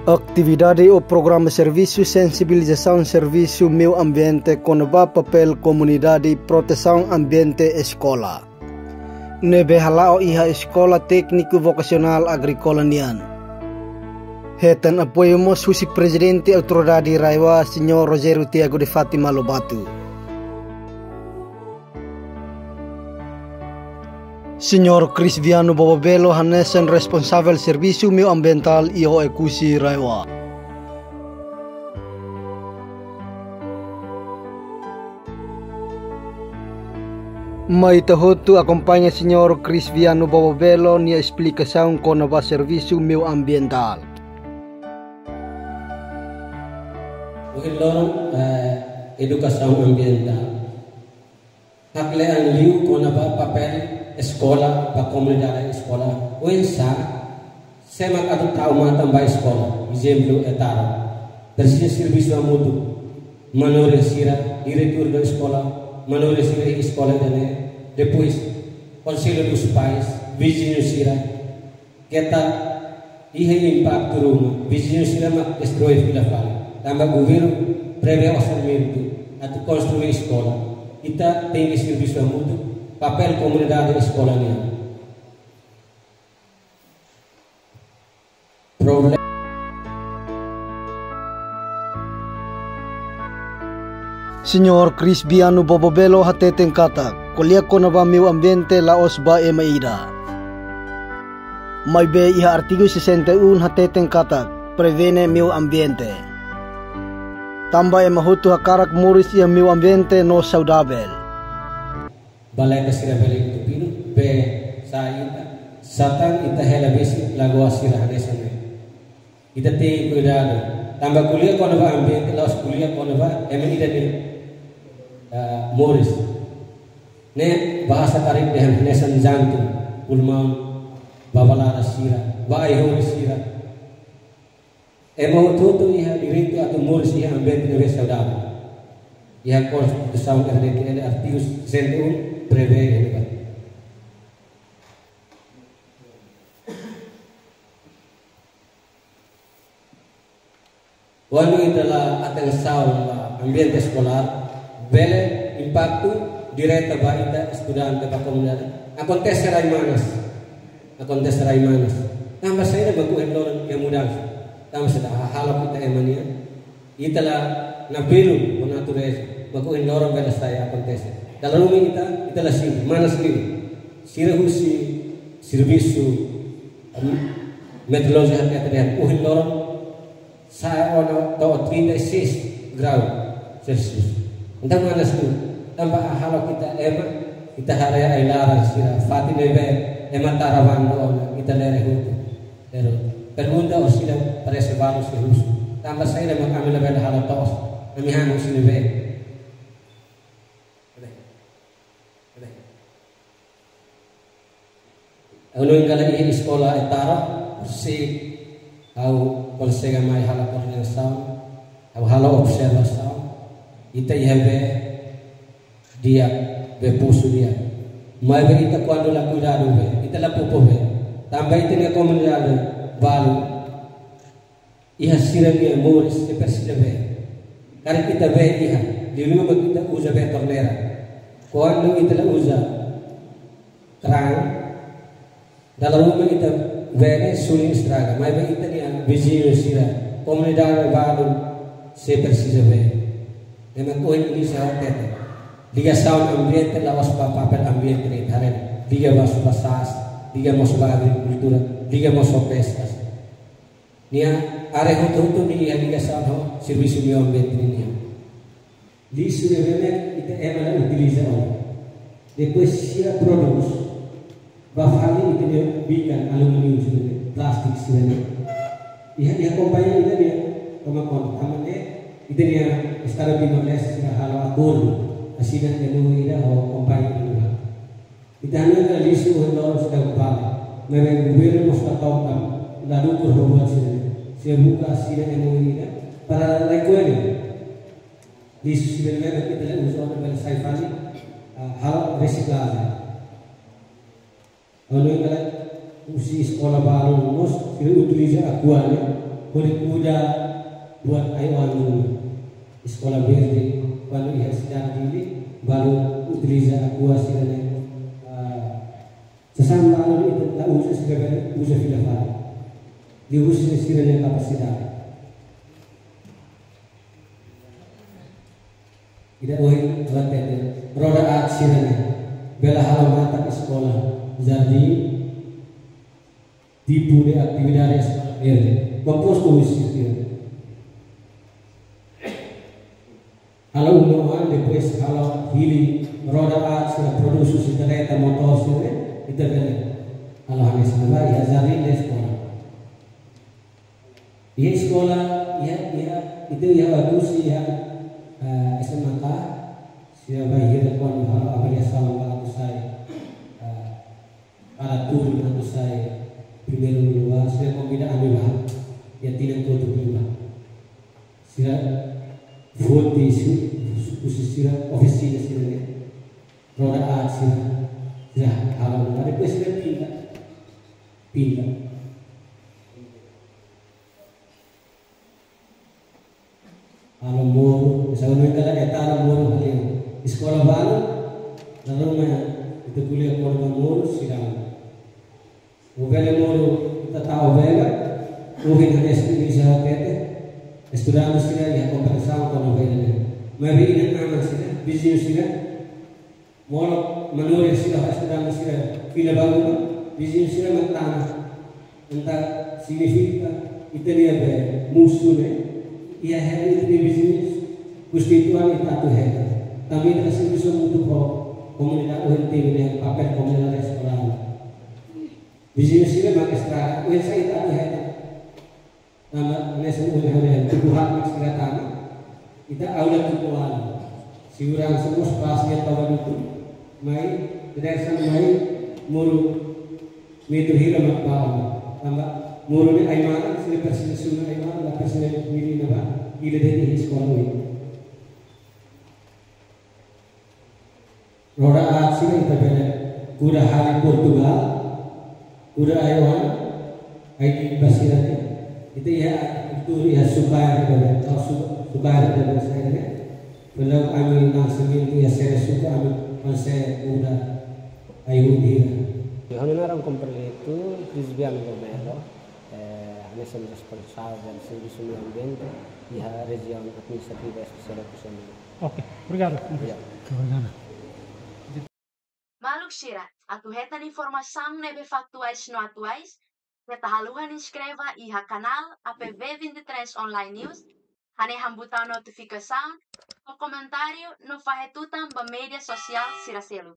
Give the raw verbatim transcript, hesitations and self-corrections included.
Atividade ou programa servisu sensibilizasaun servisu meiu ambiente kona-ba papél komunidade protesaun ambiente eskola, ne'ebé hala'o iha Eskola Tékniku Vokasionál Agríkola nian. Hetan apoiu mós husi Prezidente Autoridade RAEOA, Señór Rogério Tiago de Fátima Lobato. Señór Crispiano Bobo Belo hanesan responsavel servisu meiu ambientál iha Oekusi RAEOA. Mai ita hotu akompaña Señór Crispiano Bobo Belo nia esplikasaun kona-ba servisu meiu ambientál. Ohin loron, eh, edukasaun ambientál. Haklean liu kona-ba papél eskola ba komunidade eskola. Oinsá, sé mak atu tau matan ba eskola, ezemplu, Etaro. Presiza servisu hamutuk, manorin sira, diretór da eskola, manorin sira iha eskola ida-ne'e, depois, Konsellu dos Pais, viziñu sira, keta iha impaktu ruma, viziñu sira mak destroi fila fali. Tanba governu prevee orsamentu atu konstrui eskola. Ita tenke servisu hamutuk, papél komunidade eskola nian. Problema. Señór Crispiano Bobo Belo hateten katak, ko'alia kona-ba meiu ambiente la'ós ba ema ida. Maibé iha artigu sessenta e um hateten katak, prevene meiu ambiente. Tanba ema hotu hakarak moris iha meiu ambiente no saudavel. Baleta sira bele tupi, be sa ita, satán ita hela besik lagoa sira hanesan ne'e. Ita tenke kuidadu. Tanba ko'alia kona-ba ambiente, la'ós ko'alia kona-ba ema ida-ne'e, ah, moris. Ne'e bahasa karik dehan hanesan jantung, pulmaun, ba balada sira, ba ai-horis sira. Ema hotu-hotu iha direitu atu moris iha ambiente ne'ebé saudavel. Iha Konstituisaun RDTL artigu sessenta e um prevee ne'ebá. Kuandu ita la atensaun ba ambiente eskolár, bele impaktu direta ba ita estudante, ba komunidade. Akontese rai manas. Akontese rai manas. Tanba saida mak ohin loron iha mudansa? Tanba saida? Hahalok ita ema nian. Ita la nabelun ho natureza. Mak ohin loron bele sai akontese. Dala ruma ita, ita la simu, manas liu. Sira husi servisu, em, meteorolojia hateten dehan ohin loron sa'e ona to'o trinta e seis graus Celsius. Entaun manas liu, tanba hahalok ita ema, ita haree ai-laran sira, fatin ne'ebé ema tara bandu ona, ita lere hotu. Pero pergunta orsida parese balu sei husu. Tanba saida mak ami labele halo to'os, ami hanu husi ne'ebé? Ha'u hanoin katak iha eskola Etaro, se ha'u konsege mai halo koordenasaun, ha'u halo observasaun, ita iha bee di'ak, bee posu di'ak. Maibé ita kuandu la kuidadu bee, ita la poupou bee. Tanba ita-nia komunidade balu, iha sira-nia moris sei presiza bee. Karik ita bee iha, liuliu mak ita uza bee torneira. Kuandu ita la uza krán, dala ruma ita bee ne'e suli estraga. Maibé ita-nia viziñu sira, komunidade balu sei presiza bee. Ne'e mak ohin inísiu ha'u hateten. Ligasaun ambiente la'ós ba papél ambiente ne'e ita haree. Liga ba suba-sa'e, liga mós ba agrikultura, liga mós ba peskas. Nia área hotu-hotu ne'e iha ligasaun ho servisu meiu ambiente nian. Lixu ne'ebé mak ita ema la utiliza ona. Depois sira prodús, ba fali ita-nia bikan alumíniu sira-ne'e, plástiku sira-ne'e. Iha, iha kompañia ida-ne'e toma konta, tanba ne'e ita-nia Estadu Timor-Leste sira halo akordu, asina M O U ida ho kompañia ida. Ita hanoin katak lixu ohin loron seidauk fali. Maibé governu mós la toka, la dukur ho buat sira-ne'e. Sei buka asina M O U ida para rekolla lixu sira-ne'e mak ita la uza ona bele sai fali, ah, halo resiklajen. Ha'u hanoin katak husi eskola balu mós sira utiliza Aqua ne'e, Hodi kuda buat ai-oan ruma. Eskola verde, balu iha sidade Dili, balu utiliza Aqua sira-ne'e, ah, sasán balu ita la uza, sira bele uza fila fali. Liuhusi sira-nia kapasidade. Ida ohin latete, roda aat sira-ne'e bele halo matak eskola, jardín, tipu de atividade eskola verde. Kompostu husi sira. Halo uma-oan, depois halo hili roda aat sira, produsu husi kareta, motór sira, ita bele halo hanesan ne'e iha jardín de eskola. Iha eskola, iha, iha, ita iha bagus iha, eh, S M A K, sira bainhira kuandu halo avaliasaun ba atu sai, eh, para turun atu sai primeiru lugar, sira konvida ami bá. Iha tinan kotuk liubá. Sira foti husi, husi sira ofisina sira-ne'e. Roda aat sira, sira halo, depois sira pinda. Pinda. Halo moru, misalnya kada eta halo moru, halo eskola balu, lalu me, ita ko'alia moru, moru, sira. Ovelha moru, ita tau ovelha, ohin hanesan bisa kete, estudante sira iha kompetisaun ho ovelha ne'e. Maibé inan-aman sira, viziñu sira, molok manorin sira, estudante sira, fila ba uma, viziñu sira mak tama. Entaun signifika, ita-nia be musu ne'e, iha hela ita-nia viziñu, konstitui ita atu hela. Tanba ita servisu hamutuk ho komunidade, ohin temi ne'e papél komunidade eskola. Viziñu sira mak estraga, oinsá ita atu hela. Tanba hanesan ohin ha'u dehan tuku haat mak sira tama. Ita aula tuku aula. Seguransa mós pás iha toba dutu. Mai, tidak sama mai, moru metru hira mak bá. Tanba moru ne'e ai-malan, sira presiza sunu ai-malan, la presiza hili ne'ebá, hili de'it iha eskola oin. Roda aat sira ita bele kuda hali Portugal, kuda ai-oan, ai-limpa sira-ne'e. Ita iha kultura iha suku air bele, atau su-, suku air bele sira-ne'e. Belum ami nang semintu iha sere suku ami konse kuda ai-hun hira. Ha'u-nia naran kompletu Prisbiano Belo, eh, hanesan responsavel servisu meiu ambiente iha rejiaun administrativa espesiál Oekusi Embeno. Oke, obrigadu. Ya. Obrigadu. Maluk sira, atu hetan informasaun ne'ebé faktuais no atuais, keta haluha inskreve iha kanál A P V vinte e três Online News, hanehan butaun notifikasaun, fó komentáriu no fahe tutan ba média sosiál sira seluk.